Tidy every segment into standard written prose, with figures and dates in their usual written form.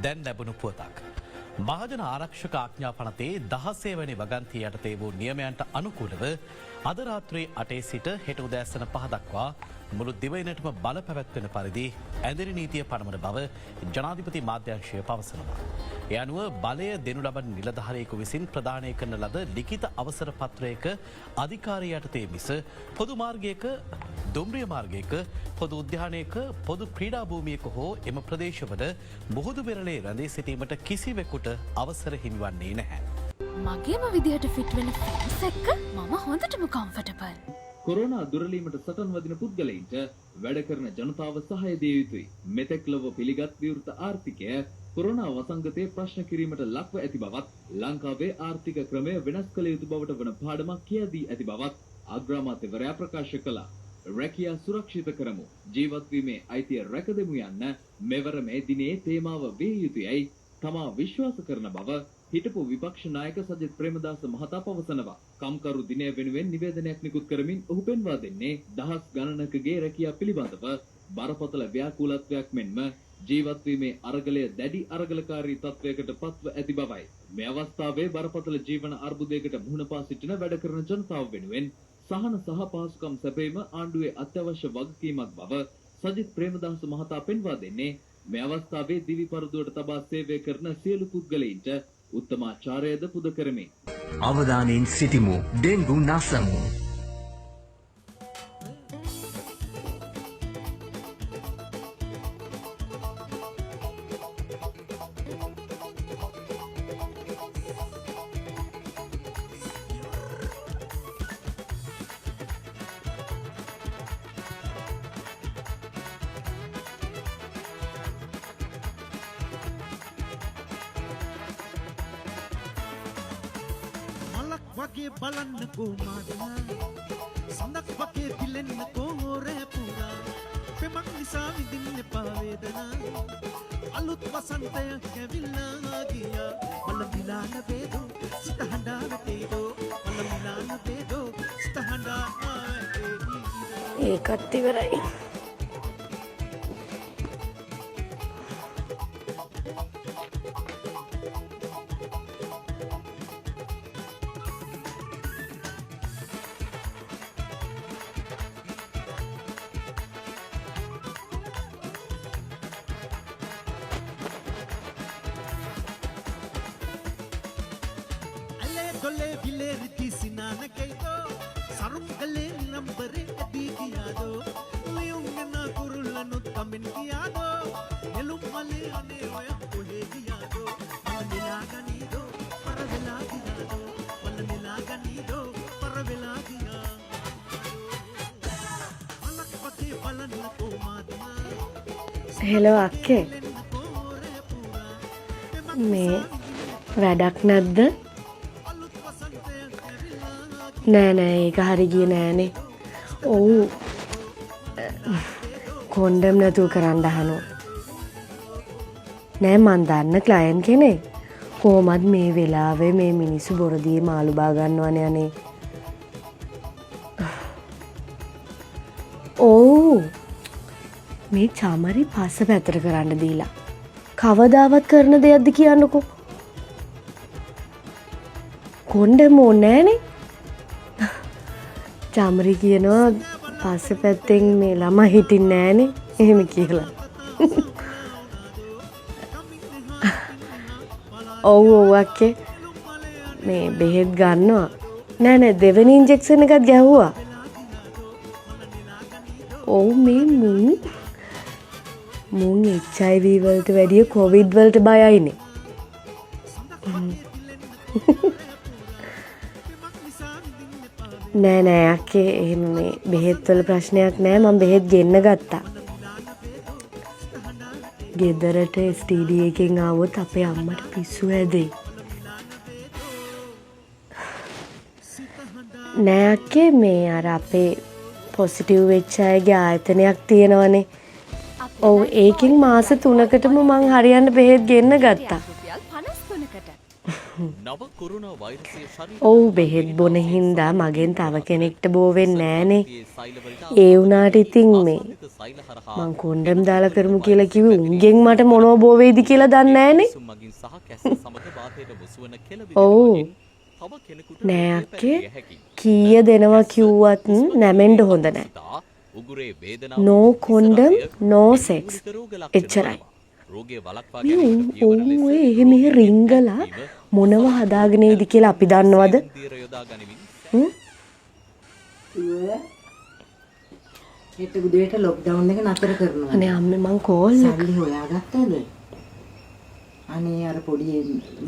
දැන් ලැබුණු පුවතක්. මහජන ආරක්ෂක ආඥා පනතේ 16 වැනි වගන්තිය යටතේ වූ නියමයන්ට අනුකූලව අද රාත්‍රී 8 සිට හෙට උදෑසන 5 දක්වා මුළු දිවයිනටම බල පැවැත්වෙන පරිදි ඇඳිරි නීතිය පනවන බව ජනාධිපති මාධ්‍යංශය පවසනවා. ඒ අනුව බලය දෙනු ලබන නිලධාරියෙකු විසින් ප්‍රදානය කරන ලද ලිඛිත අවසර පත්‍රයක අධිකාරිය යටතේ මිස පොදු මාර්ගයක, දුම්රිය මාර්ගයක, පොදු උද්‍යානයක, පොදු ක්‍රීඩා භූමියක හෝ එම ප්‍රදේශවල මුහුදු වෙරළේ රැඳී සිටීමට කිසිවෙකුට අවසර හිමිවන්නේ නැහැ. මගේම විදිහට ෆිට් වෙන ෆ්‍රෙන්ඩ්ස් එක්ක මම හොඳටම කම්ෆර්ටබල්. කොරෝනා දුරලීමට සටන් වදින පුද්ගලයින්ට වැඩ කරන ජනතාව සහාය දිය යුතුයි. මෙතෙක් ලොව පිළිගත් විවෘත ආර්ථිකය කොරෝනා වසංගතයේ ප්‍රශ්න කිරීමට ලක්ව ඇති බවත්, ලංකාවේ ආර්ථික ක්‍රමය වෙනස් කළ යුතු බවට වන පාඩමක් කියා දී ඇති බවත් අග්‍රාමාත්‍යවරයා ප්‍රකාශ කළා. රැකියා සුරක්ෂිත කරමු, ජීවත් වීමේ අයිතිය රැකදෙමු යන්න මෙවර මේ දිනේ තේමාව විය යුතුයයි තමා විශ්වාස කරන බව හිටපු විපක්ෂ නායක සජිත් ප්‍රේමදාස මහතා පවසනවා. කම්කරු දිනය වෙනුවෙන් නිවේදනයක් නිකුත් කරමින් ඔහු පෙන්වා දෙන්නේ දහස් ගණනකගේ රැකියා පිළිබඳව බරපතල ව්‍යාකූලත්වයක් මෙන්ම ජීවත් වීමේ අරගලය දැඩි අරගලකාරී තත්වයකට පත්ව ඇති බවයි. මේ අවස්ථාවේ බරපතල ජීවන අර්බුදයකට මුහුණ පා සිටින වැඩ කරන ජනතාව වෙනුවෙන් සහන සහ පහසුකම් සැපයීම ආණ්ඩුවේ අත්‍යවශ්‍ය වගකීමක් බව සජිත් ප්‍රේමදාස මහතා පෙන්වා දෙන්නේ මේ අවස්ථාවේ දිවි පරදුවට තබා සේවය කරන සියලු පුද්ගලයින්ට උත්තමාචාරයද පුද කරමින්. අවධානයෙන් සිටිමු, ඩෙන්ගු නසමු. මලක් වගේ බලන්නකෝ මාදිනා, සඳක් වගේ දිලෙන්නකෝ රෑ පුරා. පෙමක් නිසා විඳින්න එපා වේදනා, අලුත් වසන්තයක් ඇවිල්ලා ගියා. මල මිලාන වේදෝ සිත හඬා වැටේදෝ, මල මිලාන වේදෝ සිත හඬා වැටේදෝ. ඒකත් ඉවරයි. ඇලේ ගොලේ විලේ රිදි සිනාන කයිදෝ, සරුම් ගලේ නම්බරේ ඇදී ගියාදෝ, ලියුම් ගෙන කුරුල්ලනුත් කමෙන් ගියාදෝ, නෙළුම් මලේ අනේ ඔය කොහේ ගියාදෝ, මල නෙලා ගනීදෝ පර වෙලා ගියාදෝ, මල නෙලා ගනීදෝ පර වෙලා ගියා. මලක් වගේ බලන්නකෝ මාදිනා. හෙලෝ අක්කේ, මේ වැඩක් නැද්ද? නෑ නෑ, ඒක හරි ගියේ නෑනේ. ඔව්, කොන්ඩම් නැතුව කරන්න අහනවා. නෑ, මං දන්න ක්ලයන්ට් කෙනෙක්. කොහොමත් මේ වෙලාවේ මේ මිනිස්සු බොරදියේ මාළු බා ගන්නවනේ අනේ. ඔව්, මේ චමරි පස්ස පැත්තට කරන්න දීලා. කවදාවත් කරන දෙයක්ද කියන්නකෝ. කොන්ඩම් ඕනේ නෑනේ. චමරි කියනවා පස්ස පැත්තෙන් මේ ළමයි හිටින්නේ නෑනේ එහෙම කියලා. ඔව් ඔව් අක්කේ, මේ බෙහෙත් ගන්නවා. නෑ නෑ, දෙවෙනි ඉන්ජෙක්ෂන් එකත් ගැහුවා. ඔව්, මේ මුන් මුන් HIV වලට වැඩිය කොවිඩ් වලට බයයිනේ. නෑ නෑ අක්කේ, එහෙම මේ බෙහෙත් වල ප්‍රශ්නයක් නෑ, මං බෙහෙත් ගෙන්න ගත්තා. ගෙදරට STD එකෙන් ආවොත් අපේ අම්මට පිස්සු හැදෙයි. නෑ අක්කේ, මේ අර අපේ පොසිටිව් වෙච්ච අයගේ ආයතනයක් තියෙනවනේ. ඔව්, ඒකෙන් මාස 3කටම මං හරියන්න බෙහෙත් ගෙන්න ගත්තා. රුපියල් 53කට. නව කොරෝනා වෛරසය ශරීර ඔව්, බෙහෙත් බොන හින්දා මගෙන් තව කෙනෙක්ට බෝ වෙන්නේ නෑනේ. ඒ වුණාට ඉතින් මේ සෛල හරහා මං කොන්ඩම් දාලා කරමු කියලා කිව්වේ උන්ගෙන් මට මොනව බෝ වෙයිද කියලා දන්නේ නෑනේ. මිනිසුන් මගින් සහ කැස්ස සමග වාතයට මුසුවන කෙළ ඔව්. විදින මගින් තව කෙනෙකුට නෑ රෝගය අක්කේ, පැතිරිය හැකියි. කීය දෙනවා කිව්වත් නැමෙන්න හොඳ නෑ. සුදා, උගුරේ වේදනාව, No condom, හිස රාගය, no වැනි sex. මූලික රෝග ලක්ෂණ එච්චරයි. වනවා. රෝගය වළක්වා මේ ගැනීමට පියවර ඔවුන් ලෙස ඔය එහෙ මෙහෙ රෝගයෙන් රිංගලා ඈත් වීම, මොනව හදාගෙන ඉද කියලා අපි දන්නවද? සියුම් දියර යොදා ගනිමින් හෙට උදේට ලොක්ඩවුන් එක නතර කරනවා. අනේ අම්මේ මං කෝල් එක සල්ලි හොයාගත්තද? අනේ අර පොඩි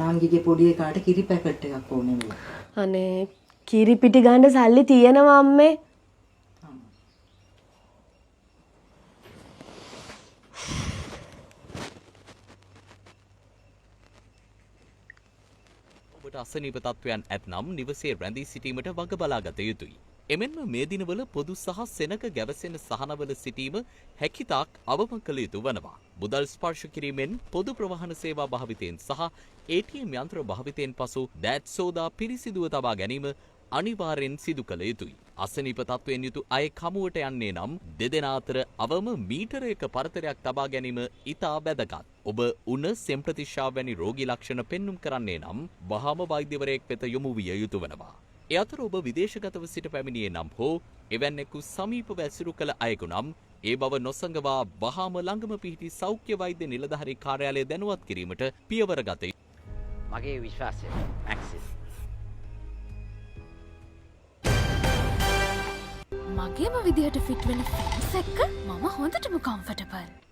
නංගිගේ පොඩි එකාට කිරි පැකට් එකක් ඕනේ වෙලා. අනේ කිරි පිටි ගන්න සල්ලි තියෙනවා අම්මේ. ඔබට අසනීප තත්ත්වයන් ඇත්නම් නිවසේ රැඳී සිටීමට වග බලාගත යුතුයි. එමෙන්ම මේ දිනවල පොදු සහ සෙනඟ ගැවසෙන සහනවල සිටීම හැකිතාක් අවම කළ යුතු වනවා. මුදල් ස්පර්ශ කිරීමෙන් පොදු ප්‍රවාහන සේවා භාවිතයෙන් සහ ATM යන්ත්‍ර භාවිතයෙන් පසු දෑත් සෝදා පිරිසිදුව තබා ගැනීම අනිවාර්යෙන් සිදු කළ යුතුයි. අසනීප තත්ත්වයෙන් යුතු අය කමුවට යන්නේ නම් දෙදෙනා අතර අවම මීටරයක පරතරයක් තබා ගැනීම ඉතා වැදගත්. ඔබ උණ සෙම්ප්‍රතිශ්‍යාව වැනි රෝගී ලක්ෂණ පෙන්නුම් කරන්නේ නම් වහාම වෛද්‍යවරයෙක් වෙත යොමු විය යුතු වනවා. ඒ අතර ඔබ විදේශගතව සිට පැමිණියේ නම් හෝ එවැන්නෙකු සමීපව ඇසුරු කළ අයෙකු නම් ඒ බව නොසඟවා වහාම ළඟම පිහිටි සෞඛ්‍ය වෛද්‍ය නිලධාරී කාර්යාලය දැනුවත් කිරීමට පියවර ගත යුතුය. මගේ විශ්වාසය මැක්සිස්. මගේම විදිහට ෆිට් වෙන ෆැන්ස් එක්ක මම හොඳටම කම්ෆර්ටබල්.